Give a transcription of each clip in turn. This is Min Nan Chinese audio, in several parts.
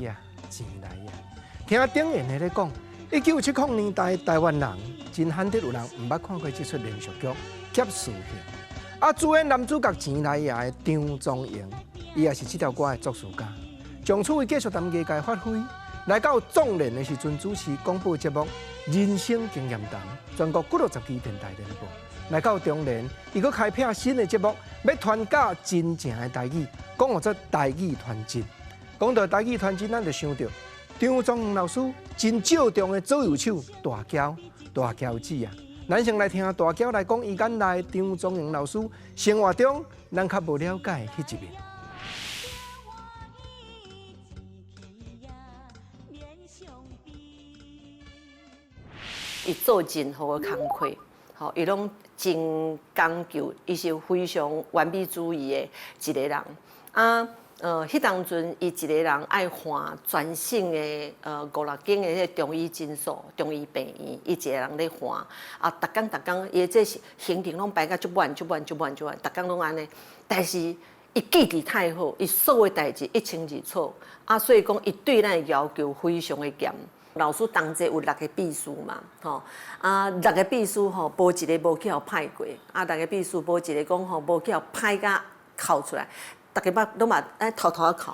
來啊，錢來啊！聽頂緣的咧講，1970年代台灣人真罕得有人毋捌看過這齣連續劇《劫事戲》。啊，主演男主角錢來也的張宗榮，伊也是這條歌的作詞家。從此伊繼續佇藝界發揮，來到壯年的時陣主持廣播節目《人生經驗談》，全國幾落十支電台聯播。來到中年，伊閣開闢新的節目，欲傳教真正的台語，講號做台語傳真。講到台語傳真，咱就想著張宗榮老師真借重的左右手大嬌大嬌姊啊！咱先來聽大嬌來講，伊眼內張宗榮老師生活中咱較無了解的彼一面。伊做任何的工課，吼，伊攏真講究，伊是非常完美主義的一个人。啊，彼當陣伊一个人愛看全省的五六間的彼個中醫診所、中醫病院，伊一个人咧看。啊，逐工逐工，伊的這行程攏排甲足滿、足滿、足滿、足滿，逐工攏按呢。但是伊記憶太好，伊所有代誌一清二楚。啊，所以講伊對咱的要求非常的嚴。老師同齊有六个秘書嘛，吼啊，六个秘書吼，無一个無去予派過，啊，六个秘書無一个講吼無去予派甲哭出來，逐家捌攏嘛愛偷偷仔哭，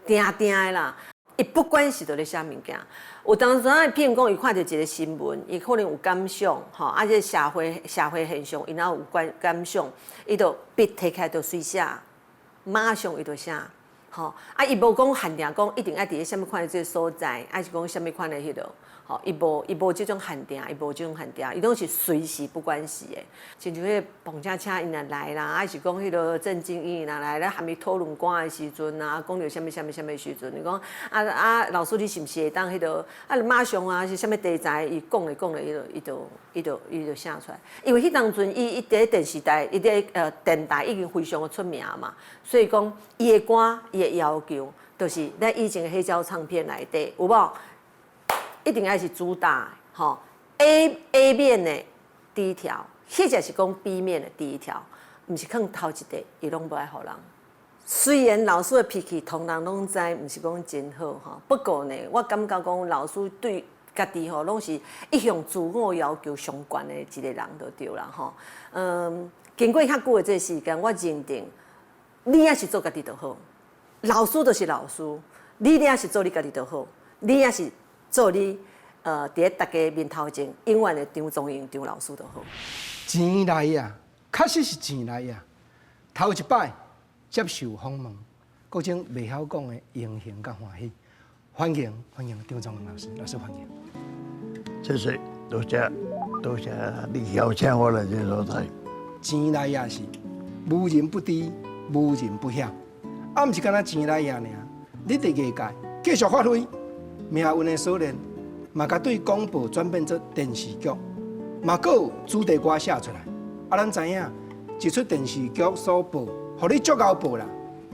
定定的啦。伊不管是佇咧寫物件，有當陣仔，譬如講，伊看著一个新聞，伊可能有感想，吼，啊，這個社會現象，伊若有關感想，伊就筆提起來就隨寫，馬上伊就寫。吼，啊，伊無講限定講一定愛佇咧啥物款的這个所在，抑是講啥物款的彼落，吼，伊無這種限定，伊無這種限定，伊攏是隨時不管事的。親像彼个磅車車𪜶若來啦，抑是講彼落鄭經義若來咧含伊討論歌的時陣啊，講著啥物啥物啥物時陣，伊講啊啊，老師你是毋是會當彼落啊？馬上啊是啥物題材，伊講咧講咧，伊就伊就伊就伊就寫出來。因為彼當陣伊伊佇咧電視台，伊佇咧電台已經非常的出名嘛，所以講伊的歌。伊的要求就是咱以前的黑膠唱片內底有無？一定愛是主打吼 A 面的第一條，或者是講 B 面的第一條，毋是囥頭一塊，伊攏無愛予人。雖然老師的脾氣，同人攏知，毋是講真好吼。不過呢，我感覺講老師對家己吼，攏是一向自我要求上懸的一個人就對啦吼。嗯，經過遐久的這個時間，我認定你抑是做家己就好。老師就是老師，你也是做你家己就好，你也是做你，佇咧大家面頭前永遠的張宗榮張老師就好。錢來啊，確實是錢來啊。頭一擺接受訪問，各種袂曉講的榮幸佮歡喜，歡迎歡迎張宗榮老師，老師歡迎。謝謝，多謝多謝你邀請我來這個所在。錢來也是無人不知，無人不曉。啊，毋是干焦錢來也爾，你佇藝界繼續發揮，命運的鎖鏈嘛，共對廣播轉變做電視劇，嘛閣有主題歌寫出來。啊，咱知影，一齣電視劇所播，予你足𠢕播啦，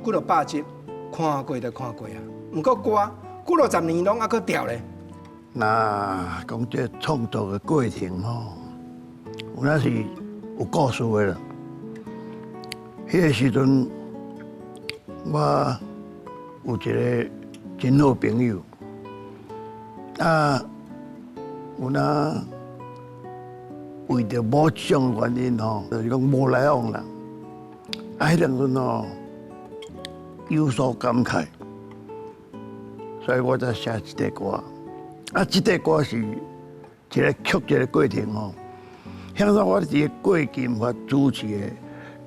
幾落百集，看過就看過啊。毋過歌幾落十年攏猶閣調咧。那講這創作的過程吼，有影是有故事的啦。彼個時陣，我有一個真好朋友，啊，有哪為著某一種原因吼，就是講無來往啦。啊，彼當陣吼有所感慨，所以我才寫這塊歌。啊，這塊歌是一個曲折的過程吼。向早我佇郭金發主持的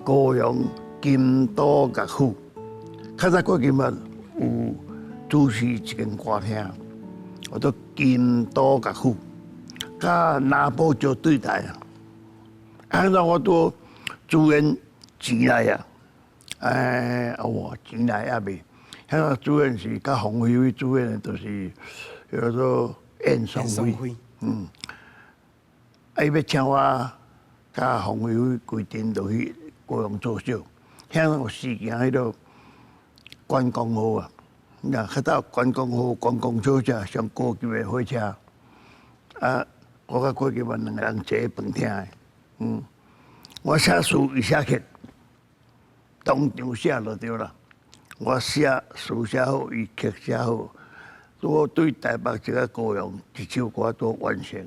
高雄金都樂府。較早郭金發有主持一間歌廳，叫做金都樂府，佮拿寶石對台啊。啊，那我拄主演錢來啊，哎，哦，錢來猶未，彼個主演是佮馮飛飛主演的，就是叫做燕雙飛，嗯，啊，伊欲請我佮馮飛飛規陣落去高雄做秀，遐有時行彼個觀光號啊，若較早觀光號、觀光小車上高級的火車，啊，我佮郭金發兩个人坐佇飯廳的，嗯，我寫詞，伊寫曲，當場寫就對啦。我寫詞寫好，伊曲寫好，拄好對台北這個高雄一首歌都完成，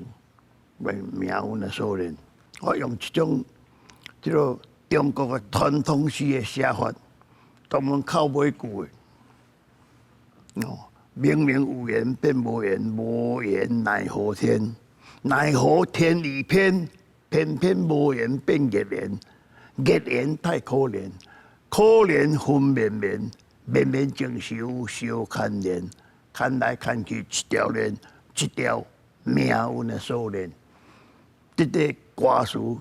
命命運的鎖鏈。我用一種這個中國的傳統詩的寫法，專門扣尾句的。哦，明明有緣變無緣，無緣奈何天？奈何天已偏，偏偏無緣變孽緣，孽緣太可憐，可憐分綿綿，綿綿情愁相牽連，牽來牽去一條鏈，一條命運的鎖鏈。這個歌詞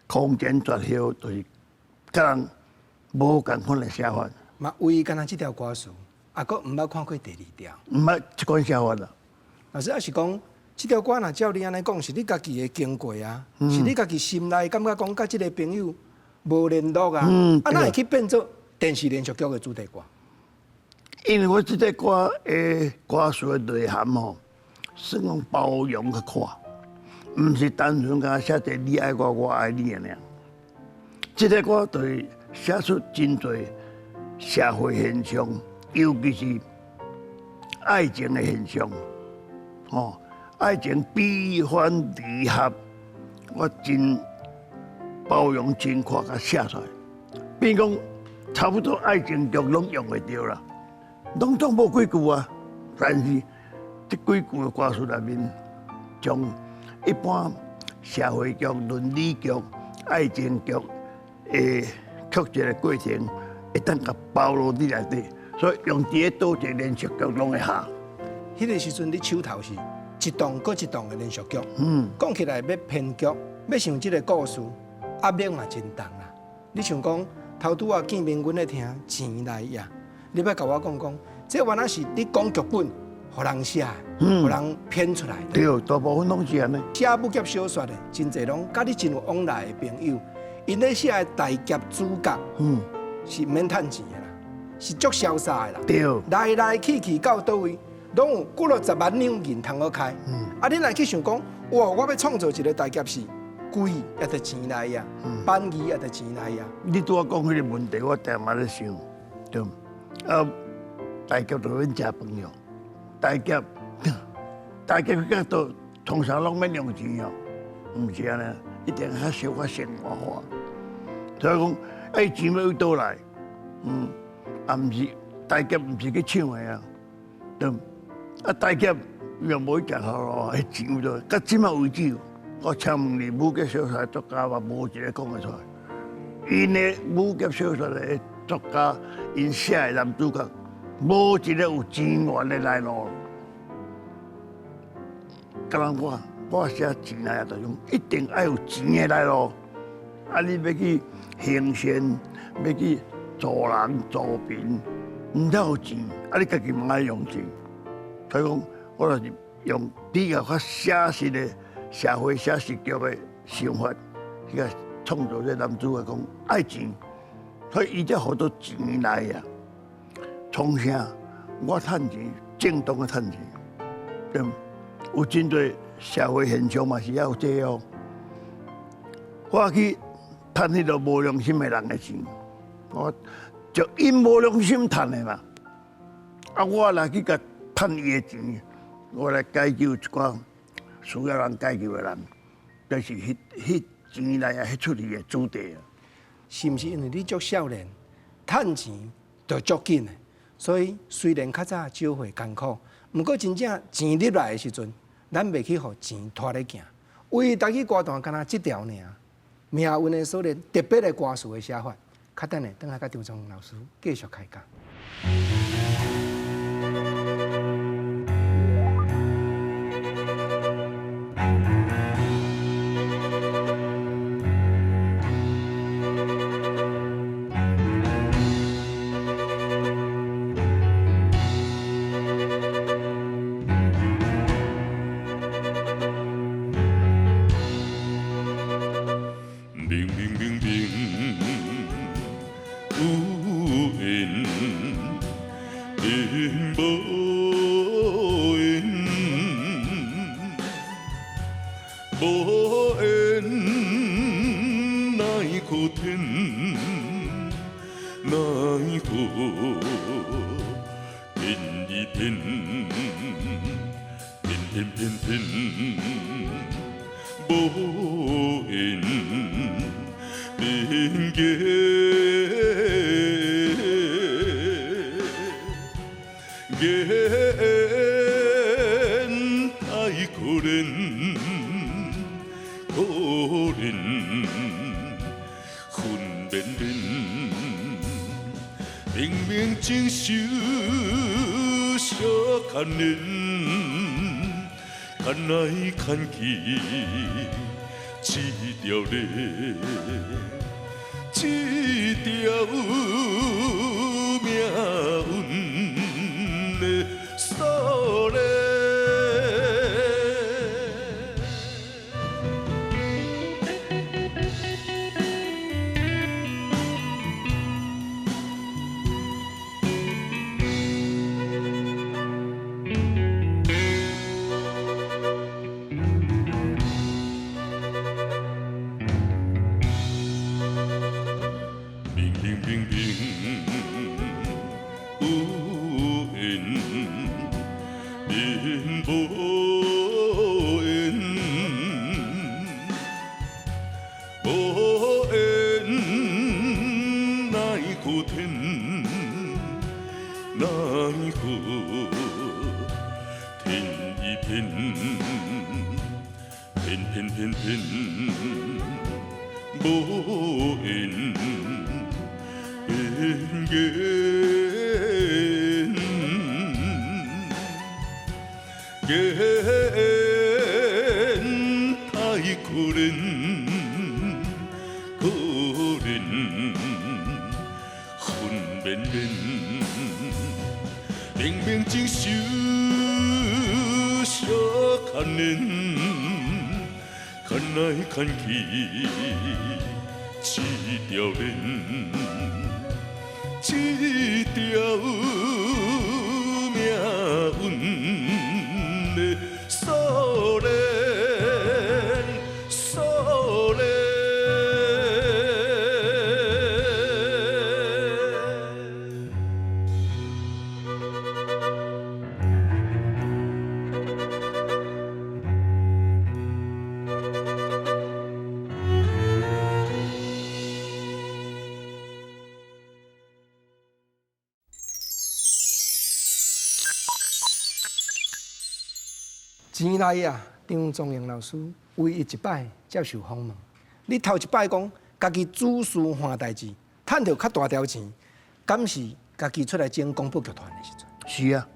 空前絕後，就是佮人無仝款的寫法。嘛，唯干焦這條歌詞，抑閣毋捌看過第二條。毋捌這款寫法啦。老師，抑是講，這條歌若照你按呢講，是你家己的經過啊，是你家己心內感覺講，佮這個朋友無聯絡啊，啊，哪會去變做電視連續劇的主題歌？因為我這個歌的歌詞的內涵吼，算講包容較闊，毋是單純共寫一個你愛我，我愛你爾。這個歌就是寫出真濟社會現象，尤其是愛情的現象，吼，愛情悲歡離合，我真包容真闊，共寫出來。變講差不多愛情劇攏用會著啦，攏總無幾句啊，但是這幾句的歌詞內面，將一般社會劇、倫理劇、愛情劇的曲折的過程，會當共包羅佇內底，所以用佇咧佗一個連續劇攏會合。彼個時陣，你手頭是一檔閣一檔的連續劇。講起來欲編劇，欲想這個故事，壓力嘛真重啦。你像講頭拄仔見面，阮咧聽錢來也，你欲共我講講，這原來是你講劇本，予人寫，予人編出來的。對，大部分攏是按呢。寫武俠小說的，真濟攏佮你真有往來的朋友，𪜶咧寫的大俠主角，是毋免趁錢的啦，是足瀟灑的啦。來來去去到佗位，攏有幾落十萬兩銀通好開。啊，你若去想講，哇，我欲創造一個大俠是貴也著錢來啊，班義也著錢來啊。你拄仔講彼個問題，我定嘛咧想，對。啊，大俠就免食飯喲，大俠，大俠去到通常攏免用錢哦，毋是按呢，一定較小可生活化。所以講，愛錢欲佗來？啊，毋是大俠毋是去搶的啊，對。啊，大俠又無去食頭路，彼錢有佗？到這馬為止，我請問你，武俠小說作家嘛，無一個講會出來。𪜶的武俠小說的作家，𪜶寫的男主角，無一個有錢源的來路。敢若我，我寫錢來啊，就講一定愛有錢的來路。啊，你欲去行善，欲去助人助貧，毋才有錢。啊，你家己嘛愛用錢。所以講，我就是用比較較寫實的社會寫實劇的想法，去共創造這個男主角講愛錢，所以伊才予做錢來啊。創啥？我趁錢，正當的趁錢，對毋？有真濟社會現象嘛是猶有這哦。我去趁彼個無良心的人的錢，我就𪜶無良心趁的嘛。啊，我來去共趁伊的錢，我來解救一寡需要人解救的人，就是彼彼錢來啊，彼出去的主題啊。是毋是因為你足少年，趁錢就足緊的，所以雖然較早少歲艱苦，毋過真正錢入來的時陣，咱袂去予錢拖咧行。唯獨去歌壇，敢若這條爾，命運的鎖鏈特別的歌詞的寫法，較等下轉來佮張聰老師繼續開講。明明明明有緣，變無緣，無緣奈何天，奈何天。天一天，天天天天，无缘变见，见太可怜，可怜分绵绵。明明情仇相牵连，牵来牵去这条链，这条命运的锁链。钱来啊，张宗英老师唯一一摆接受访问，你头一摆讲家己主事换代志，趁著较大条钱，敢是家己出来整广播剧团的时阵？是啊，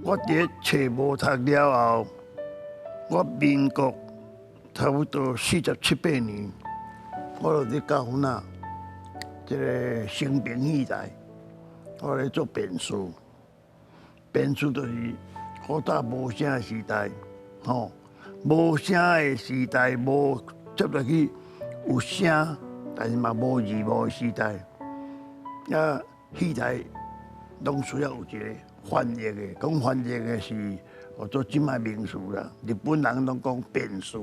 我伫册无读了后，我民国差不多47、8年，我就伫教阮啊，这个新平戏台，我咧做编书，编书就是。古早无声的时代，吼，无声的时代，无接落去有声，但是嘛无字幕的时代。啊，戏台拢需要有一个翻译的，讲翻译的是学做这摆名词啦。日本人拢讲辩士，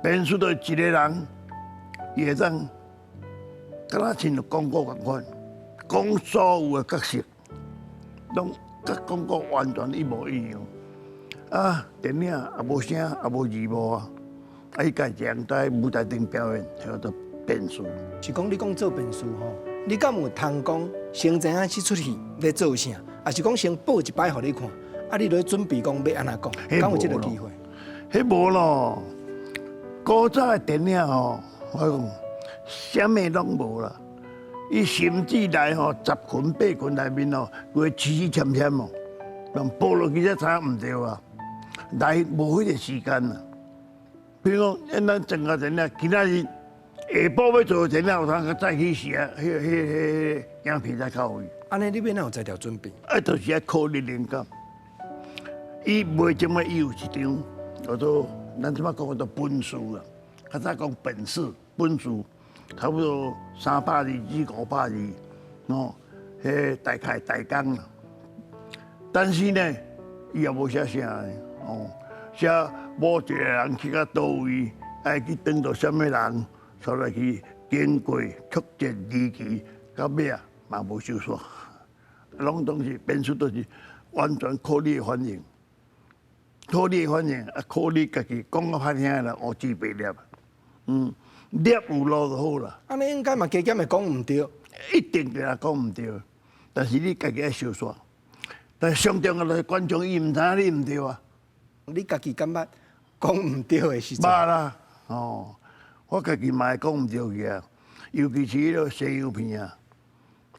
辩士就是一个人，伊会当敢若亲像广告仝款，讲所有的角色，拢。佮广告完全一模一样，啊，电影也无声，也无字幕啊，啊，伊家己人在舞台顶表演，叫做变数。是讲你讲做变数吼，你敢有通讲先知影这出戏咧做啥？抑是讲先报一摆予你看，啊，你就准备讲欲按怎讲？敢有这个机会？彼无咯，古早的电影吼，我讲啥物拢无啦。伊甚至来吼10群8群内面吼，规个痴痴欠欠哦，人报落去才知影毋对啊，来无彼个时间啊。比如讲，咱整个电影今仔日下晡欲做电影，有通较早起时啊，彼影片才到位。按呢，你欲哪有才调准备？啊，就是爱考虑灵感。伊卖这么伊有一张叫做咱这摆讲叫做本事啊，较早讲本事本事。差不多300字至500字，哦，彼大概大纲啦。但是呢，伊也无写啥的，哦，写无一个人去到佗位，爱去当做啥物人，出来去经过曲折离奇，到尾啊嘛无收煞，攏總是編劇都是完全靠你的反應，靠你的反應，啊，靠你家己講較歹聽的啦，烏雞白粒，粒有路就好啦。按呢應該嘛加減會講毋對，一定會講毋對，但是你家己愛相信。但是上重要就是觀眾伊毋知影你毋對啊。你家己感覺講毋對的時陣？捌啦，哦，我家己嘛會講毋對去啊，尤其是彼个西洋片啊，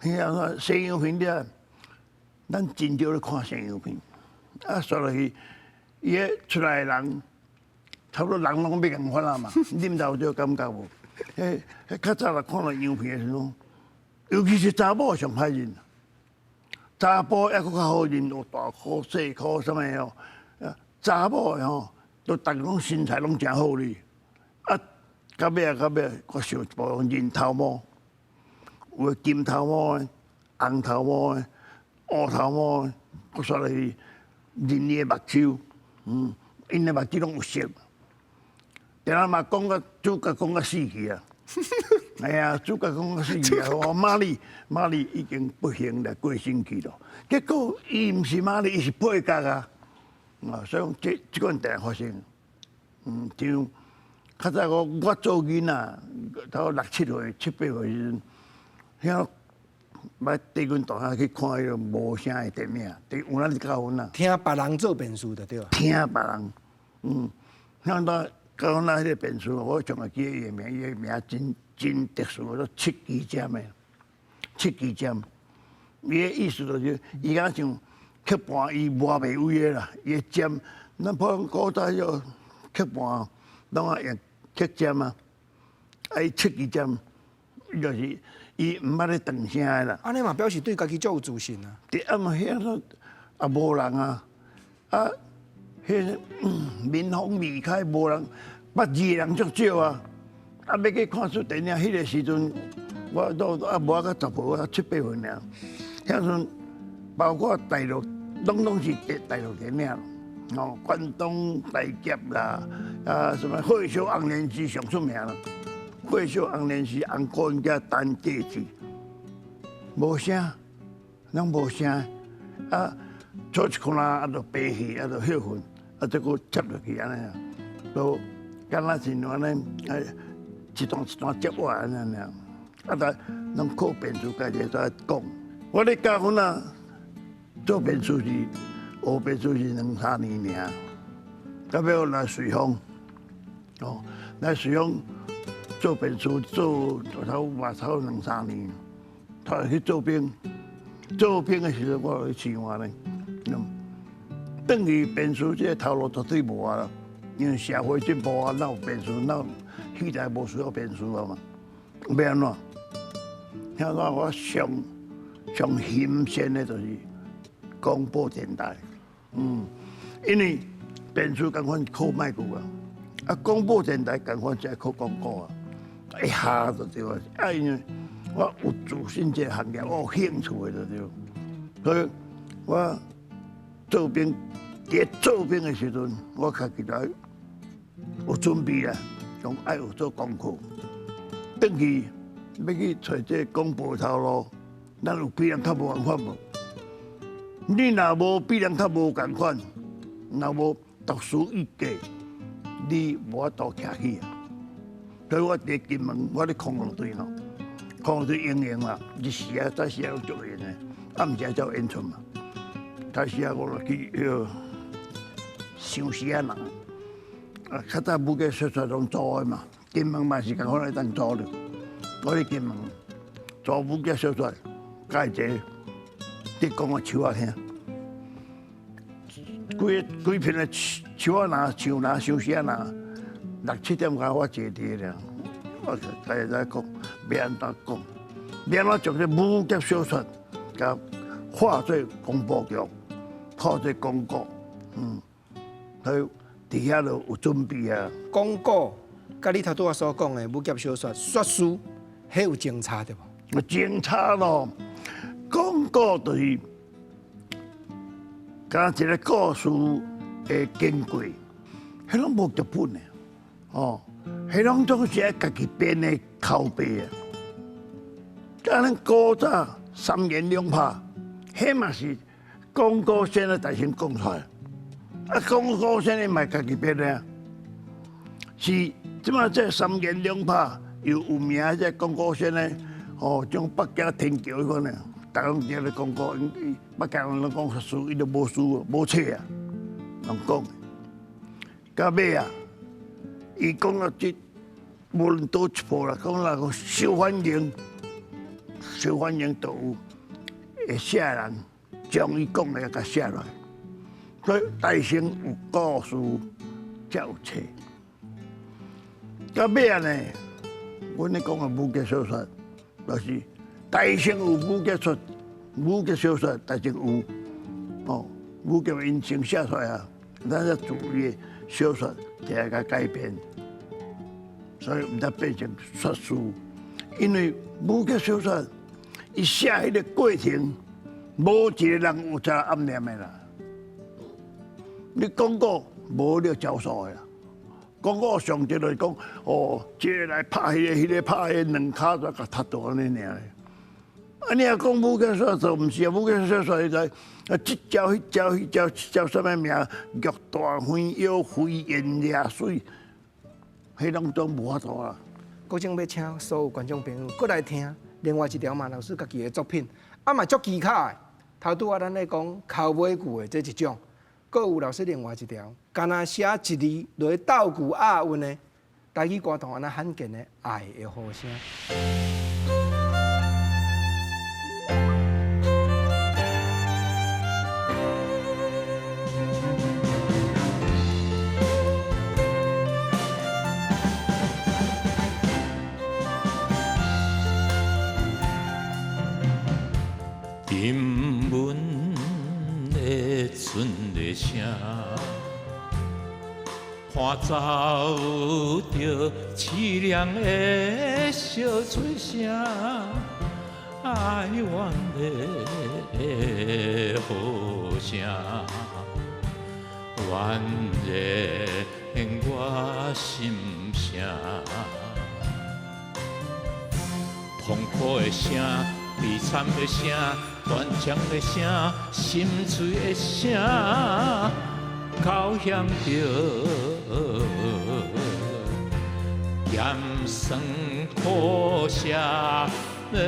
彼按怎西洋片了，咱真少咧看西洋片，啊，煞落去，伊彼出來的人，差不多人攏欲仝款啊嘛，你毋知有這個感覺無？彼彼較早來看著洋片的時陣，尤其是查某上歹認，查埔猶閣較好認，有大箍細箍啥物哦，查某的吼，都逐个攏身材攏誠好哩，啊，到尾啊到尾，我想一部認頭毛，有的金頭毛的、紅頭毛的、烏頭毛的，閣煞落去認伊的目睭，𪜶的目睭攏有色。定定嘛講甲主角講甲死去啊！哎呀，主角講甲死去啊！我瑪麗瑪麗已經不幸來過身去咯。結果伊毋是瑪麗，伊是配角啊！啊，所以講這這款定發生。像較早我做囡仔，頭六七歲、七八歲時陣，遐捌綴阮大兄去看彼个無聲的電影，有哪是教阮啊？聽別人做辯士就對啊。聽別人，聽到。教阮仔彼个辯士，我尚會記得伊的名，伊的名真真特殊，叫七支針的，七支針。伊的意思就是，伊敢像曲盤，伊磨袂位的啦，伊的針，咱普通古早彼个曲盤，攏愛用曲針啊，啊伊七支針，伊就是伊毋捌咧斷聲的啦。按呢嘛表示對家己足有自信啊。對啊嘛，遐個也無人啊，啊。彼民風未開，無人捌字的人足少啊！啊，欲去看出電影，彼个時陣我都啊無啊十歲啊七八歲爾。遐陣包括大陸，攏總是大陸電影，哦，關東大俠啦，啊什麼血燒紅蓮師上出名啦，血燒紅蓮師紅姑囝陳繼志，無聲，攏無聲，啊，做一看啊，就白戲啊，就歇睏。啊，這閣接落去按呢，都敢若是按呢，一段一段接話按呢爾。啊，但攏靠編劇家己在講。我咧教阮啊，做編劇是學編劇是兩三年爾，到尾我來隨風，哦，來隨風做編劇做頭嘛差不多兩三年，他去做兵，做兵的時陣我去試換咧。轉去編劇這個頭路絕對無啊，因為社會進步啊，哪有編劇，哪有戲台無需要編劇啊嘛？欲按怎？聽講我上上欣羨的就是廣播電台，因為編劇仝款靠麥克啊，啊廣播電台仝款只靠廣告啊，一下就對啊，啊因為我有自信這個行業，我有興趣的就對，所以我做兵，佇做兵的時陣，我家己來有準備啦，講愛有做功課。轉去欲去揣這個廣播頭路，咱有比人較無仝款無？你若無比人較無仝款，若無獨樹一格，你無法度徛起啊！所以我佇金門，我咧空樂隊吼，空樂隊閒閒嘛，日時啊、早時啊攏足閒的，暗時才有演出嘛。開始啊，我就去彼個相思仔人，啊，較早武俠小說攏租的嘛，金門嘛是仝款會當租著。我咧金門租武俠小說，佮伊坐，佇講予樹仔聽，規規片的樹仔林、樹林、相思仔林，六七點鐘我坐佇咧，我家己在講，欲按怎講，欲按怎將這武俠小說共化做廣播劇。靠這廣告，所以佇遐就有準備啊。廣告，佮你頭拄仔所講的武俠小說說書，彼有真差對無？真差咯，廣告就是敢一個故事的經過，彼攏無劇本的，哦，彼攏總是愛家己編的口白啊。佮咱古早三言兩拍，彼嘛是講古先的大成講出來，啊，講古先的嘛家己編的啊，是這馬這三言兩拍又有名的這講古先的，哦，像北京天橋彼款的，逐家攏佇咧講古，北京人攏講書，伊都無書無冊啊，攏講。到尾啊，伊講到這，無論佗一步啦，講那個受歡迎，受歡迎都有會寫人。將伊講的共寫落來，所以大成有故事才有冊。到尾啊呢，阮咧講的武俠小說，就是大成有武俠出，武俠小說大成有，哦，武俠因先寫出來啊，咱才注意小說才來共改編，所以毋才變成說書，因為武俠小說伊寫彼个過程。無一個人有遮暗念的啦。你講過無你招數的啦。講過上一就是講，哦，這個來拍彼個，彼個拍彼個，兩跤就共踢倒按呢爾。啊，你若講武俠小說，毋是啊，武俠小說來啊，這招、彼招、彼招、這招啥物名？玉大飛腰、飛燕掠水，彼攏總無法度啊。閣正欲請所有觀眾朋友，閣來聽另外一條馬老師家己的作品，啊嘛足技巧的。頭拄仔咱咧講哭尾句的這一種，閣有老師另外一條，干焦寫一字落去鬥句押韻的台語歌壇按呢罕見的愛的呼聲。沉悶的春的聲，伴奏著凄凉的相吹声，哀怨的呼声，怨然我心声，痛苦的声，悲惨的声，断肠的声，心碎的声，交响著咸酸苦涩的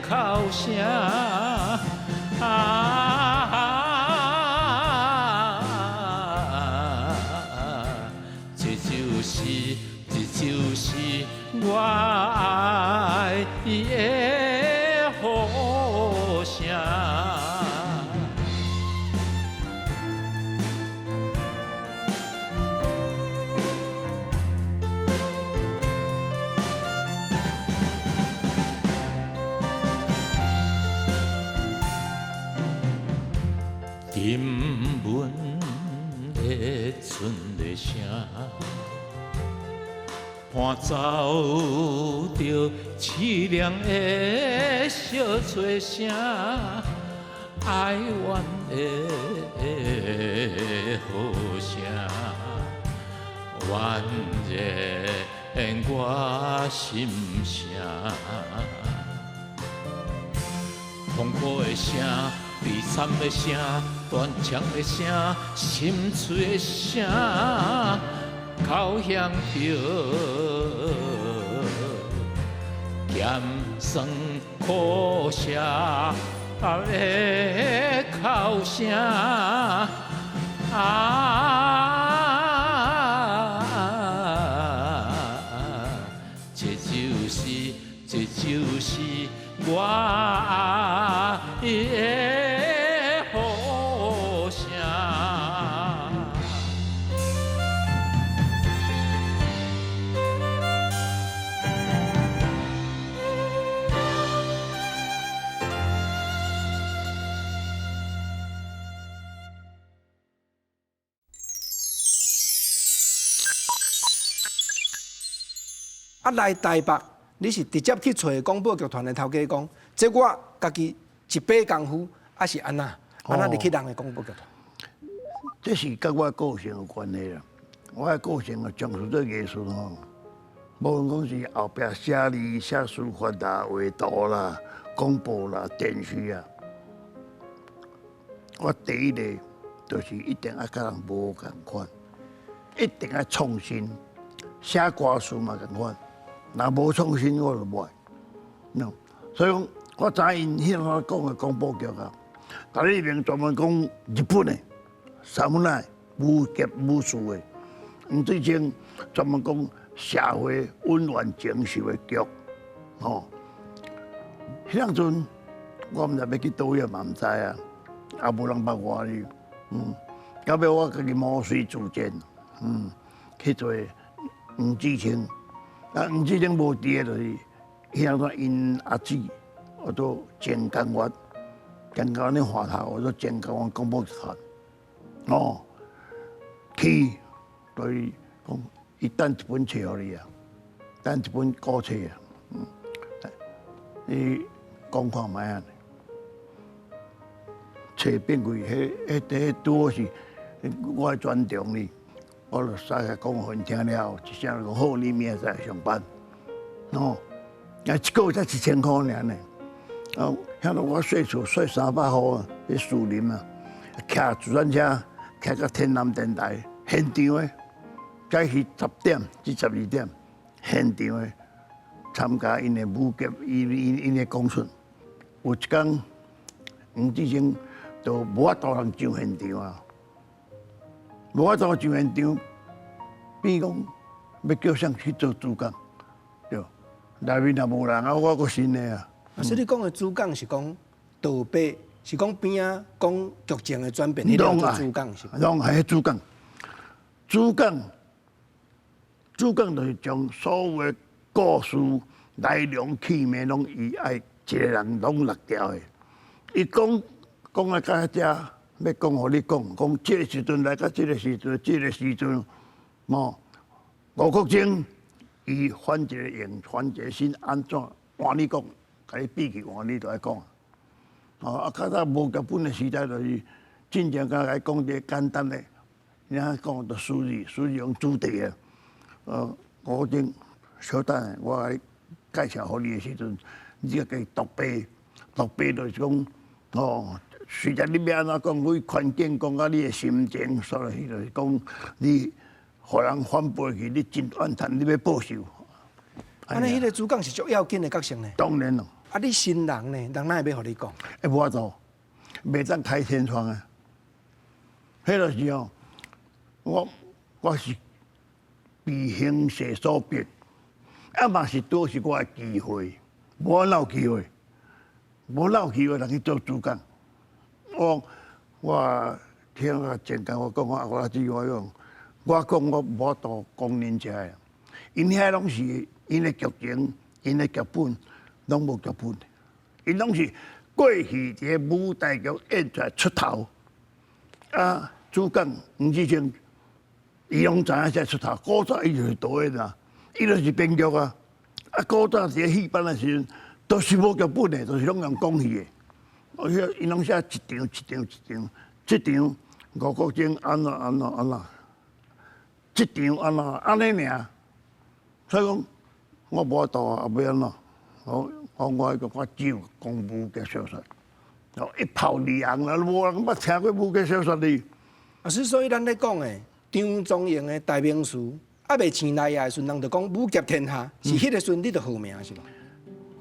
哭声。啊，這就是，這就是我愛的呼聲。沉悶的春的聲，伴奏著凄凉的相吹声，哀怨的呼声，怨然我心声，痛苦的声，悲惨的声，断肠的声，心碎的声，交响著咸酸苦涩的哭声。啊，這就是，這就是我愛的呼聲。啊，來台北，你是直接去揣廣播劇團的頭家講，這我家己一把功夫，還是按怎？按怎入去人的廣播劇團？這是佮我個性有關係啦。我的個性啊，從事做藝術吼，無論講是後壁寫字、寫書法啦、畫圖啦、廣播啦、電視啊，我第一个就是一定愛佮人無仝款，一定愛創新，寫歌詞嘛仝款，若無創新我就無愛。所以講，我知𪜶彼個講的廣播劇啊，但裡面專門講日本的 samurai 武俠武士的，黃志清專門講社會恩怨情仇的劇，吼。彼當陣我毋知欲去佗位嘛，毋知啊，也無人捌我哩，到尾我家己毛遂自薦，去做黃志清，啊，黃志清無佇的，就是彼當陣𪜶阿姊，叫做鄭江月，鄭江月咧話頭，叫做鄭江月廣播劇團，哦，去對講，伊等一本冊予你啊，等一本古冊啊，你講看覓啊？冊變開，彼彼彼拄好是我的專長哩，我就使來講予𪜶聽了後，一聲講好，你明仔載上班，哦，啊一個月才1000箍爾呢，啊，遐落我稅厝稅300箍啊，佇樹林啊，騎自行車騎到天南電台現場的，早起10點至12點現場的參加𪜶的武俠，𪜶的講出，有一工黃志清就無法度人上現場啊，無法度上現場，變講欲叫誰去做主角，對，內面也無人啊，我閣新的啊。所以你講的主講是講道白，是講邊仔講劇情的轉變，彼個叫做主講是？攏係主講，主講，主講就是將所有的故事來龍去脈，攏伊愛一個人攏錄掉的。伊講講啊到遮，欲講予你講，講這個時陣來到這個時陣，這個時陣，哦，吳國楨伊換一個形，換一個身，按怎換你講，共你比去換你就愛講。哦，啊，較早無劇本的時代，就是真正敢來講一個簡單的，你講就書字，書字用主題啊。吳國楨，稍等下，我共你介紹予你的時陣，你個獨白，獨白就是講，哦，隨著你欲按怎講，為環境講甲你的心情，所以就是講你予人反背去，你真怨嘆，你欲報仇。按呢，彼個主講是足要緊的角色呢。當然咯。啊，你新人呢？人哪會欲予你講？欸，無法度，袂當開天窗啊！彼個時候，我是被形勢所逼，啊嘛是拄是我的機會，無哪有機會，無哪有機會通去做主角。我聽啊前工我講我我只我講，我講我無法度講恁遮的，𪜶遐攏是𪜶的劇情，𪜶的劇本。攏無劇本，𪜶攏是過去佇個舞台劇演出來出頭，啊，主角黃志清，伊攏知影才出頭。古早伊就是導演啊，伊就是編劇啊。啊，古早佇個戲班的時陣，都是無劇本的，都是攏用講戲的。而且𪜶攏寫一場一場一場，這場吳國楨按怎按怎按怎，這場按怎按呢爾。所以講，我無法度啊，欲按怎？我只有講武俠小說，一炮而紅啦，無人捌聽過武俠小說哩。啊，所以咱咧講的張宗榮的代名詞，猶未生來的時陣，人就講武俠天下，是彼個時陣你就號名是無？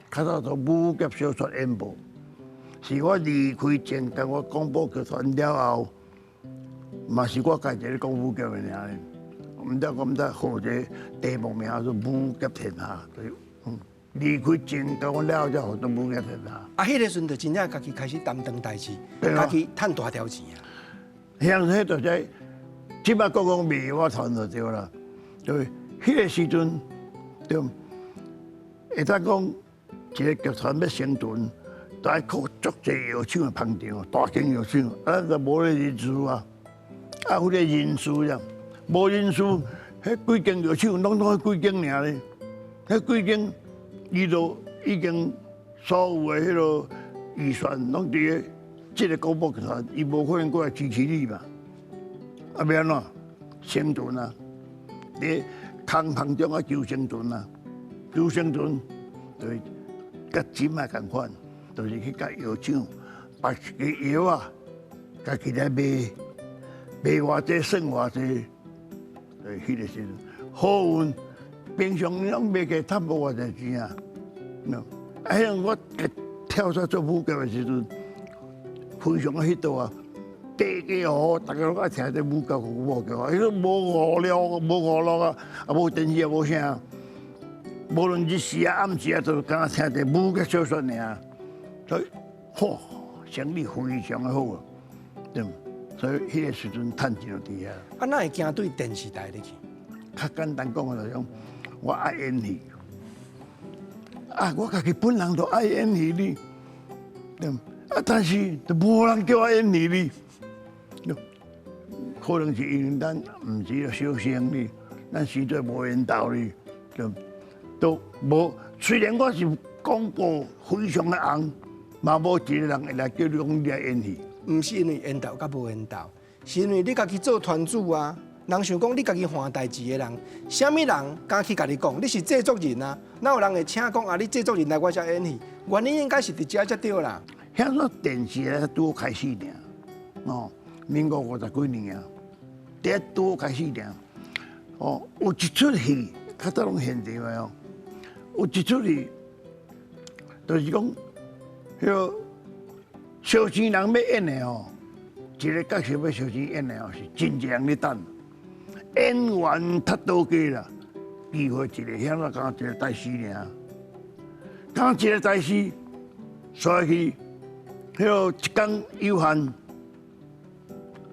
較早做武俠小說演播，是我離開前跟我廣播劇團了後，嘛是我家己咧講武俠的爾。毋知我毋知號一個題目名做武俠天下，就是離開前甲我了後才號做武俠天下。啊，彼個時陣就真正家己開始擔當代誌，家己趁大條錢啊。遐彼就這，這擺講講賣我傳就對啦。對，彼個時陣，對，會當講一個劇團欲生存，都愛靠足濟藥廠的捧場，大間藥廠，啊，咱就無咧人事啊，啊，彼個人事呀，無人事，彼幾間藥廠攏總彼幾間爾咧，彼幾間伊都已經所有的彼個預算攏佇個這個廣播劇團，伊無可能過來支持你嘛。啊，欲按怎生存啊？佇空棚中啊求生存啊，求生存就是佮錢嘛仝款，就是去佮藥廠把一個藥啊，家己來賣，賣偌濟算偌濟。彼个時陣好運，平常攏賣過趁無偌濟錢啊。啊，彼我跳出做武俠的時陣，非常彼道啊，大家好，大家攏愛聽這武俠武俠，彼個無娛樂，無娛樂啊，啊無電視也無啥，無論日時啊暗時啊，都敢若聽這武俠小說爾。所以，嚯，生意非常的好啊，對。所以彼個時陣趁錢就佇遐。啊，哪會行對電視台入去？較簡單講的就是講，我愛演戲。啊，我家己本人就愛演戲呢，對。啊，但是就無人叫我演戲呢。可能是因為咱毋是小生呢，咱實在無緣投呢，對。都無。雖然我是廣播非常的紅，嘛無一個人會來叫你講你來演戲。毋是因為緣投佮無緣投，是因為你家己做團主啊。人想講你家己犯代誌的人，啥物人敢去共你講？你是製作人啊，哪有人會請講啊？你製作人來我遮演戲，原因應該是佇遮才對啦。遐個電視咧拄開始爾，哦，民國五十幾年啊，第一拄開始爾，哦，有一齣戲，較早攏現場的哦，有一齣戲，就是講，彼個燒錢人欲演的哦，一個角色欲燒錢演的哦，是真濟人咧等。演員較倒加啦，機會一個，遐個敢一個大師爾，敢一個大師，所以彼個一工有限，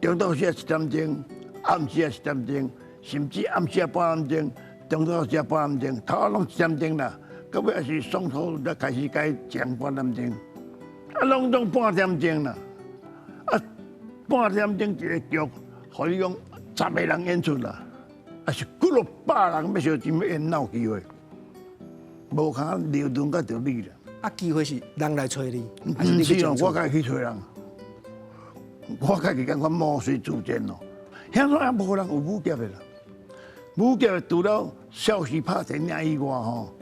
中晝時一點鐘，暗時一點鐘，甚至暗時半點鐘，中晝時半點鐘，頭仔攏一點鐘啦，到尾也是雙頭才開始改前半點鐘，啊，攏總半點鐘啦，啊，半點鐘一個劇，予你講十個人演出啦，啊是幾落百人欲相爭欲演，哪有機會？無可能流動甲著你啦。啊，機會是人來揣你，毋是哦，我家己去揣人，我家己感覺毛遂自薦咯。遐怎也無人有武俠的啦，武俠除了少時拍電影以外吼，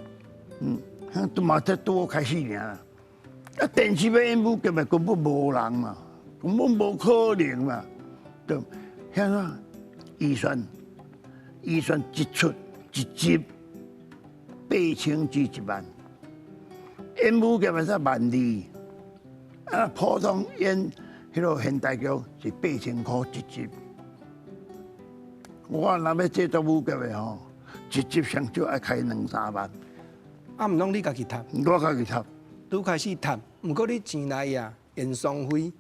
遐都嘛才拄好開始爾啦。啊，電視欲演武俠的根本無人嘛，根本無可能嘛，對。遐怎預算，預算一出一集8000至1萬，演武俠才12,000，啊，普通演彼個現代劇是8000箍一集。我若欲製作武俠的吼，一集上少愛開兩三萬。啊，毋攏你家己讀？我家己讀。拄開始讀，毋過你錢來啊，演雙飛，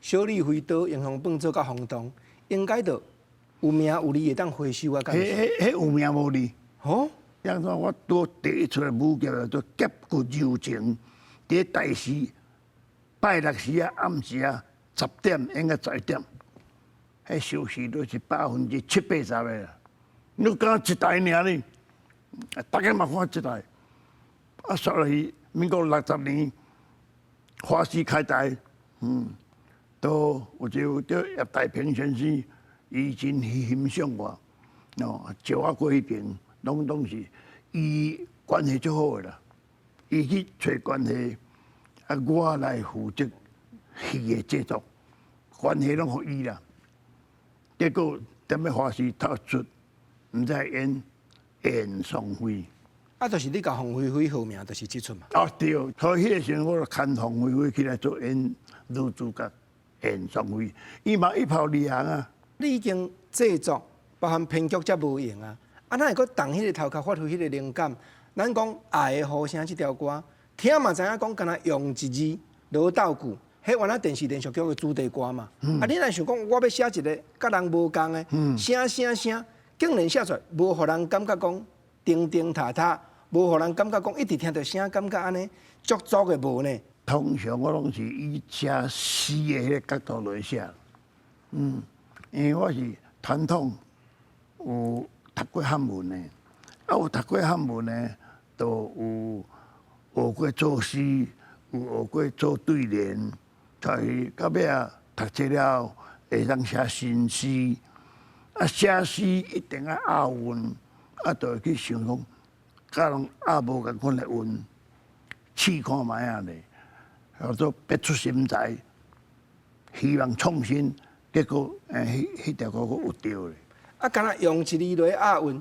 小李飛刀、英雄本做較轟動，應該就有名有利會當回收啊。彼彼彼有名無利。哦。像說我拄第一出來武俠做俠骨柔情，佇台視拜六時啊暗時啊10點演到11點，彼收視率是70%-80%的啦。你敢一台爾呢？大家嘛看一台。啊，煞落去民國60年，華視開台，都有一個叫葉大平先生，伊真欣賞我，哦，召我過彼爿，攏總是伊關係足好的啦，伊去揣關係，啊，我來負責戲的製作，關係攏予伊啦。結果踮咧華視頭出，毋知演演雙飛。啊，就是你共鳳飛飛號名，就是這齣嘛。啊對，所以彼個時陣我就牽鳳飛飛起來做演女主角，演雙飛，伊嘛一炮而紅啊。你已經製作，包含編劇才無用啊。啊，哪會閣動彼個頭殼發揮彼個靈感？咱講愛的呼聲這條歌，聽嘛知影講，敢若用一字無鬥句，彼原來電視連續劇的主題歌嘛。啊，你若想講，我欲寫一個佮人無仝的，聲聲聲，竟然寫出來，無予人感覺講叮叮踏踏。無予人感覺講一直聽著聲，感覺按呢足足的無呢。通常我攏是以寫詩的彼個角度來寫，因為我是傳統有讀過漢文的，啊有讀過漢文的，就有學過作詩，有學過做對聯，但是到尾啊讀冊了後會當寫新詩，啊寫詩一定愛押韻，啊就會去想講。佮人押無仝款的韻，試看覓仔咧，叫做別出心裁。希望創新，結果彼彼條歌閣有著咧。啊，敢若用一字來押韻，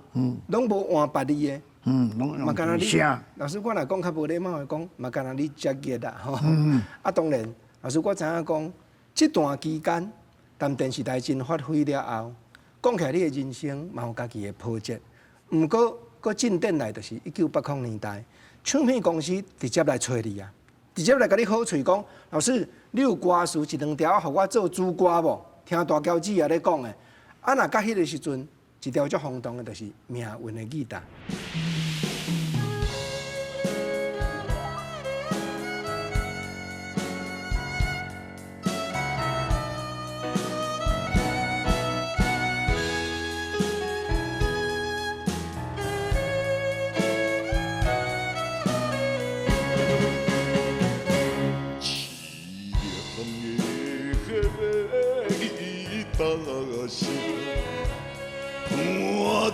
攏無換別字的。攏用一聲。老師，我若講較無禮貌的講，嘛敢若你遮熱啦吼。啊，當然，老師我知影講，這段期間，當電視台真發揮了後，講起來你的人生嘛有家己的波折。毋過，閣進展來就是1980年代，唱片公司直接來揣你啊，直接來共你好喙講，老師，你有歌詞一兩條，予我做主歌無？聽大嬌姊也咧講的，啊，若佮彼个時陣，一條足轟動的，就是命運的吉他。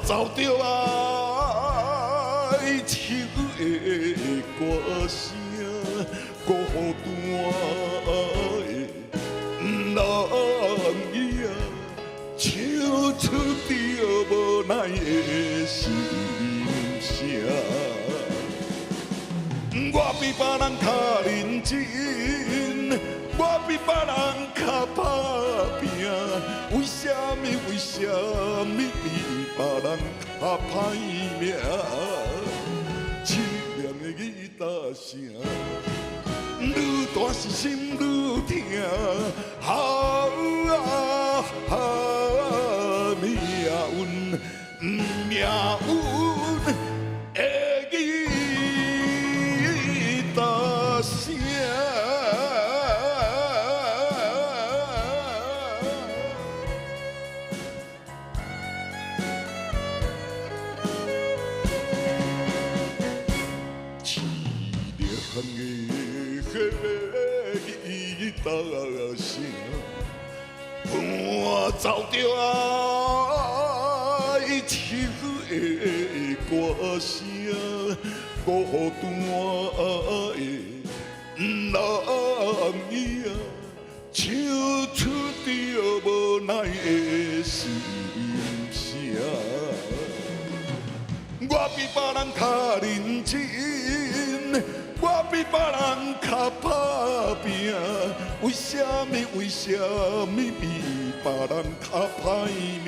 走著哀愁的歌聲，孤單的人影，唱出著無奈的心聲。我比別人較認真，我比別人較拍拚，為啥物？為啥物比別人較歹命？淒涼的吉他聲，愈彈是心愈疼。啊啊，命運，命運的吉他聲。伴走著哀愁的歌聲，孤單的人影，唱出著無奈的心聲。我比別人較認真，我比別人較拍拚，為啥物？為啥物比別人較歹命？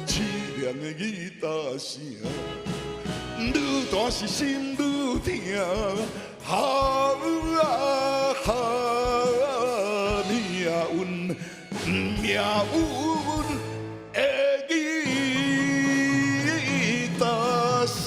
淒涼的吉他聲，愈彈是心愈疼。啊啊，命運，命運的吉他聲。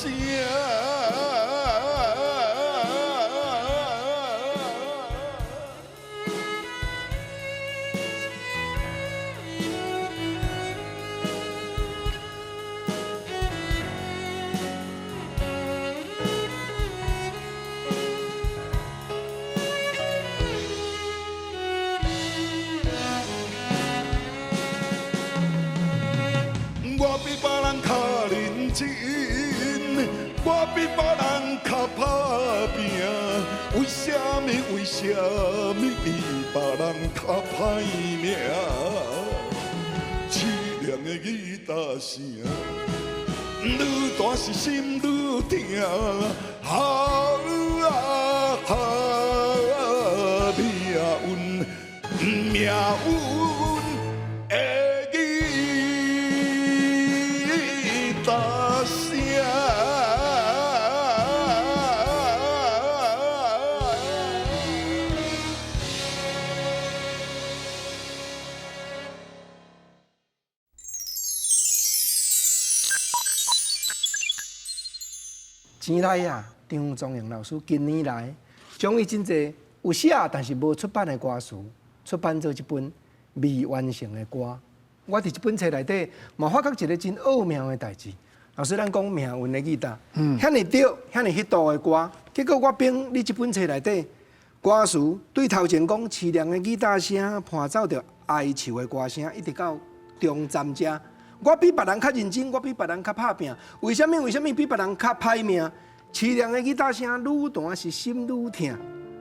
我比別人較認真，我比別人較拍拚，為啥物？為啥物比別人較歹命？淒涼的吉他聲，愈彈是心愈疼。啊啊，命運，命運的吉他聲。錢來啊，張宗榮老師近年來將伊真濟有寫但是無出版的歌詞，出版做這本未完成的歌。我佇這本冊內底嘛發覺一個真奧妙的代誌。老師，咱講命運的吉他，遐爾對，遐爾彼度的歌，結果我編你這本冊內底歌詞，對頭前講淒涼的吉他聲，伴奏著哀愁的歌聲，一直到中站這。我比別人較認真，我比別人較拍拚。為啥物？為啥物比別人較歹命？淒涼的吉他聲，愈彈是心愈疼。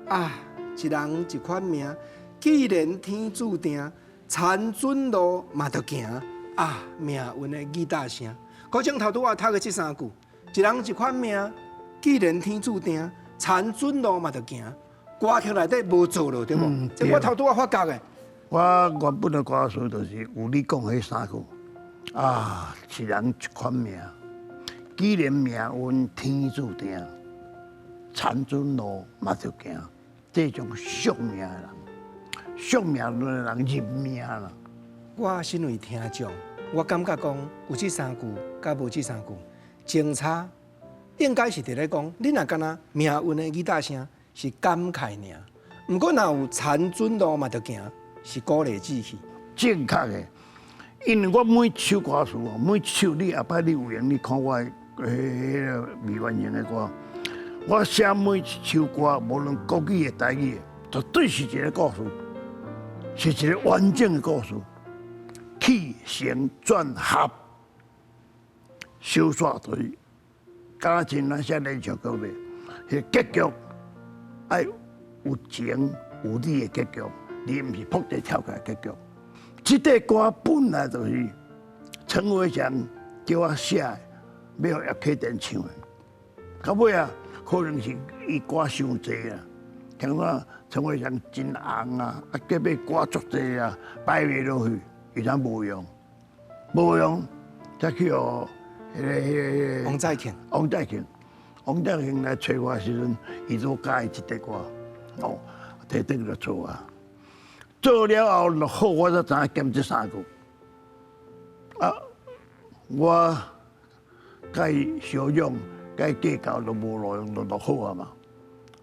啊，一人一款命，既然天注定，田准路嘛著行啊！命運的吉他聲，古井頭拄仔讀的這三句，一人一款命，既然天注定，田准路嘛著行。歌曲內底無做落對無？這我頭拄仔發覺的。我原本的歌詞就是有你講彼三句啊，一人一款命，既然命運天注定，田准路嘛著行。這種宿命的人，宿命的人認命啦。我身為聽眾，我感覺講有這三句，佮無這三句，相差應該是佇咧講，你若敢若命運的吉他聲是感慨爾，毋過若有田准路嘛著行，是鼓勵志氣。正確的，因為我每一首歌詞哦，每一首你後擺你有閒，你看我的彼个未完成的歌，我寫每一首歌，無論國語的、台語的，絕對是一個故事，是一個完整的故事，起承轉合，收煞就是，敢若像咱寫連續劇咧，彼個結局愛有情有理的結局，你毋是撲地跳起來結局。這塊歌本來就是陳偉強叫我寫的，欲予葉啟田唱的。到尾啊，可能是伊歌傷濟啊，聽講陳偉強真紅啊，啊結尾歌足濟啊，擺袂落去，伊才無用，無用，才去予彼个王在慶，王在慶，王在慶來揣我的時陣，伊都佮意這塊歌，哦，提轉就做啊。做了後落好，我才知影減這三句。啊，我共伊相讓，共伊計較都無路用，就落好啊嘛。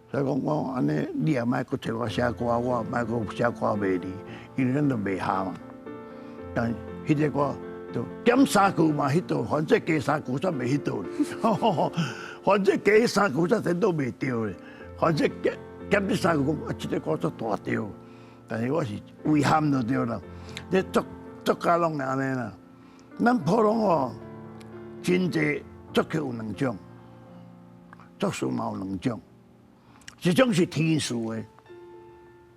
所以講我按呢，你也莫閣揣我寫歌，我也莫閣寫歌賣你，因為咱都袂合嘛。但彼个歌就減三句嘛，彼度反正加三句煞袂彼度，反正加三句煞顛倒袂對咧。反正減減這三句講，啊，這个歌足大條。但是我是遺憾就對啦，這作作家攏會按呢啦。咱普通哦，真濟作曲有兩種，作詞嘛有兩種，一種是填詞的，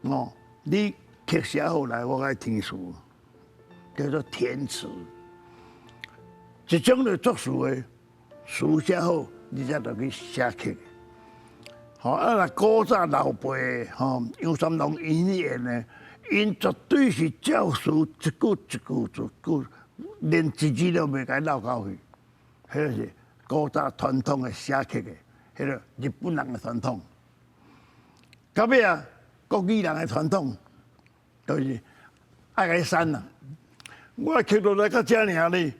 哦，你曲寫好來，我共填詞，叫做填詞。一種就作詞的，詞寫好，你才著去寫曲。吼啊！若古早老輩吼，楊三郎𪜶演的，𪜶絕對是照詞一句一句一句，連一字都袂共漏到去。彼个是古早傳統的寫曲的，彼个日本人的傳統。到尾啊，國語人的傳統，就是愛共伊刪啦。我曲就來到遮爾呢，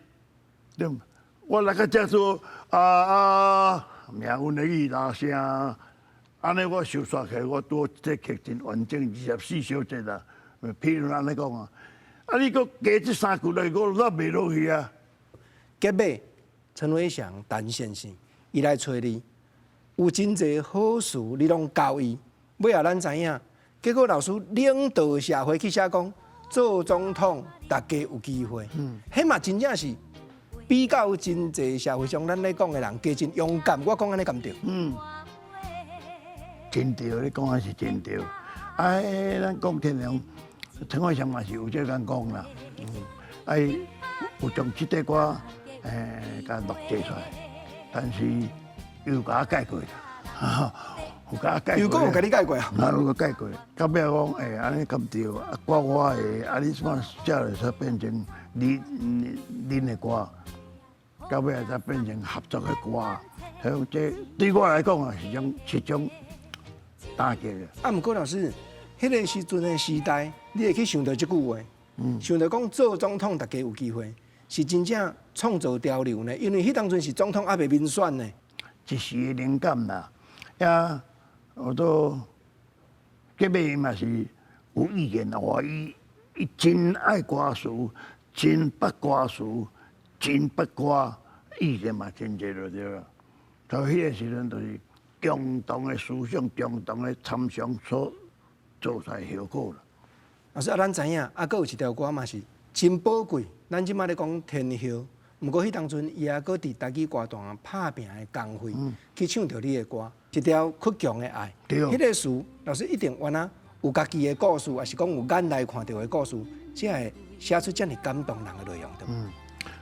對毋？我來到遮做啊啊，命運的吉他聲。按呢我收煞起來，我拄這曲真完整，24小節啦。譬如按呢講啊，啊你閣加這三句來，我落袂落去啊。結尾，陳偉祥陳先生，伊來揣你，有真濟好詞，你攏交伊。尾後咱知影，結果老師領導社會去寫講，做總統大家有機會。彼嘛真正是比較真濟社會上咱咧講的人，加真勇敢。我講按呢敢對？嗯。真對，你講的是真對。哎，咱講天良，陳偉祥嘛是有這樣講啦。哎，有將這塊歌，共錄製出來，但是又共我改過啦，有共我改過。又閣有共你改過啊？啊，有改過。到尾講，欸，按呢敢對？啊，歌我的，啊，你怎寫落才變成你恁的歌？到尾才變成合作的歌。所以這對我來講啊，是種打擊的。啊，毋過老師，彼个時陣的時代，你會去想著這句話，想著講做總統，大家有機會，是真正創造潮流呢？因為彼當陣是總統猶未民選呢。一時的靈感啦，啊，我都結尾嘛是有意見話，伊真愛歌詞，真捌歌詞，真捌歌，意見嘛真濟就對啦。到彼个時陣就是共同的思想、共同的參詳所做出來效果啦。老師啊，咱知影，啊，閣有一條歌嘛是真寶貴。咱這馬咧講天后，毋過彼當陣伊猶閣佇台語歌壇拍拚的工會，去唱著你的歌，一條倔強的愛。對。彼个詞老師一定原來有家己的故事，抑是講有眼內看著的故事，才會寫出遮爾感動人的內容，對無？嗯，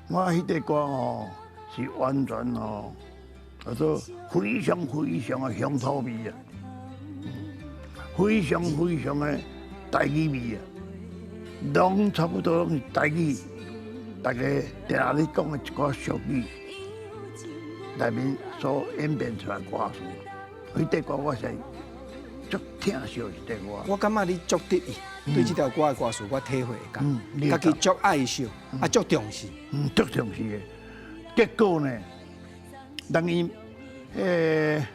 我彼塊歌吼是完全吼，叫做非常非常的鄉土味啊，非常非常的台語味啊，攏差不多攏是台語，大家定定咧講的一寡俗語內面所演變出來歌詞，彼塊歌我是足疼惜這塊歌。我感覺你足得意，對這條歌的歌詞我體會會到，家己足愛惜，啊足重視。嗯，足重視的。結果呢，當伊田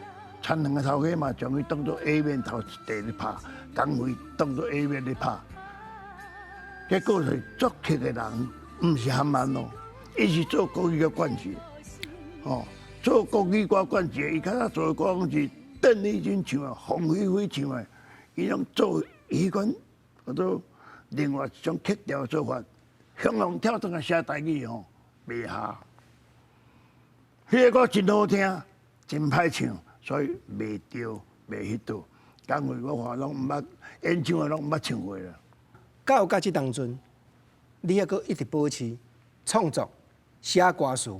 園的頭家嘛，將伊當做 A 面頭一塊咧拍，工費當做 A 面咧拍。結果是作曲的人，毋是韓萬咯，伊是做國語歌灌詞，哦，做國語歌灌詞，伊較早做的歌攏是鄧麗君唱的、鳳飛飛唱的，伊攏做彼款叫做另外一種曲調做法，雄雄跳轉來寫台語吼，袂合。彼個歌真好聽，真歹唱，所以袂著，袂彼道。工費我看攏毋捌演唱會攏毋捌唱過啦。到這當陣，你猶閣一直保持創作、寫歌詞、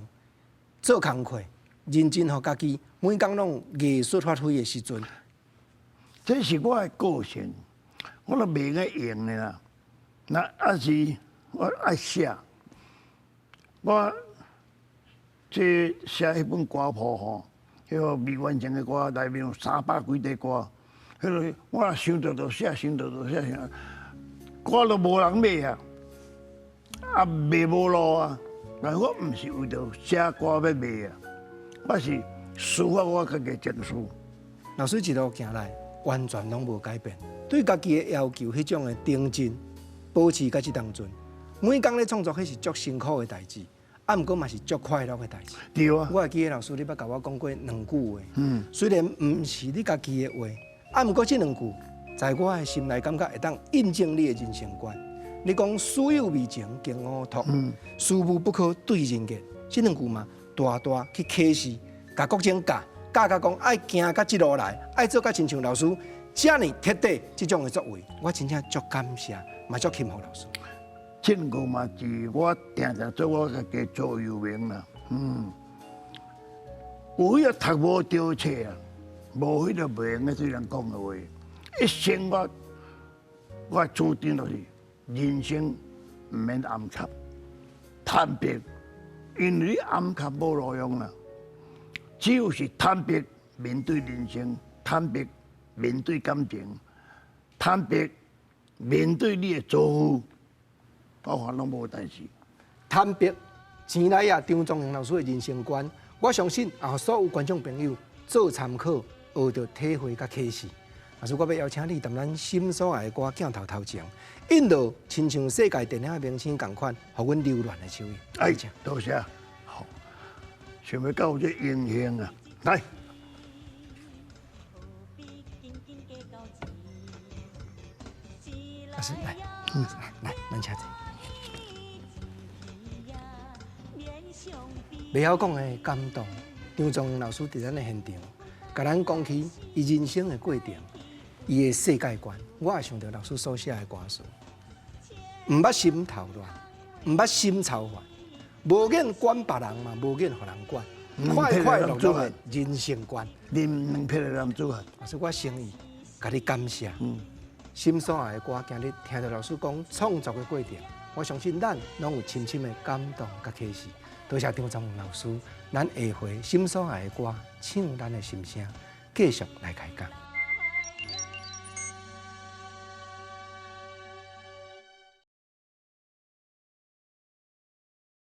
做工課，認真予家己每工攏有藝術發揮的時陣。這是我的個性，我都袂用用的啦。那抑是我愛寫，我這寫彼本歌譜吼，彼個未完成的歌內面有300幾塊歌，彼個我若想著就寫，想著就寫，想歌都無人買啊，啊賣無路啊。但我毋是為著寫歌欲賣啊，我是抒發我家己情緒。老師一路行來，完全攏無改變，對家己的要求，彼種的精進，保持到這當陣。每工咧創作，彼是足辛苦的代誌，啊，毋過嘛是足快樂的代誌。對啊。我會記得老師，你捌共我講過兩句話。雖然毋是你家己的話，啊，毋過這兩句，在我的心內感覺會當印證你的人生觀。你講師友未情經烏托，師母不可對人言。這兩句嘛，大大去啟示，共國政教，教甲講愛行到這路來，愛做甲親像老師遮爾徹底這種的作為，我真正足感謝，嘛足欽服老師。這個嘛是我定定做我家己座右銘啦。嗯，有彼個讀無著冊啊，無彼個袂用得對人講的話。一生我主張就是人生毋免暗藏，坦白，因為你暗藏無路用啦。只有是坦白面對人生，坦白面對感情，坦白面對你的遭遇，我看攏無代誌。坦白，錢來啊，張宗榮老師的人生觀，我相信啊，所有觀眾朋友做參考，學著體會佮啟示。老師，我欲邀請你踮咱心所愛的歌鏡頭頭前，印落親像世界電影的明星仝款，予阮留戀的手印。哎，多謝。好，想欲到這榮幸啊，來。老師來，來，咱請坐。袂曉講的感動，張宗榮老師佇咱的現場，共咱講起伊人生的過程，伊的世界觀。我也想著老師所寫的歌詞，毋捌心頭亂，毋捌心操煩，無癮管別人嘛，無癮予人管，快快樂樂的人生觀。啉兩撇的男子漢。老師，我誠意共你感謝。心所愛的歌，今日聽著老師講創作的過程，我相信咱攏有深深的感動佮啟示。多謝張宗榮老師，咱下回心所愛的歌，唱咱的心聲，繼續來開講。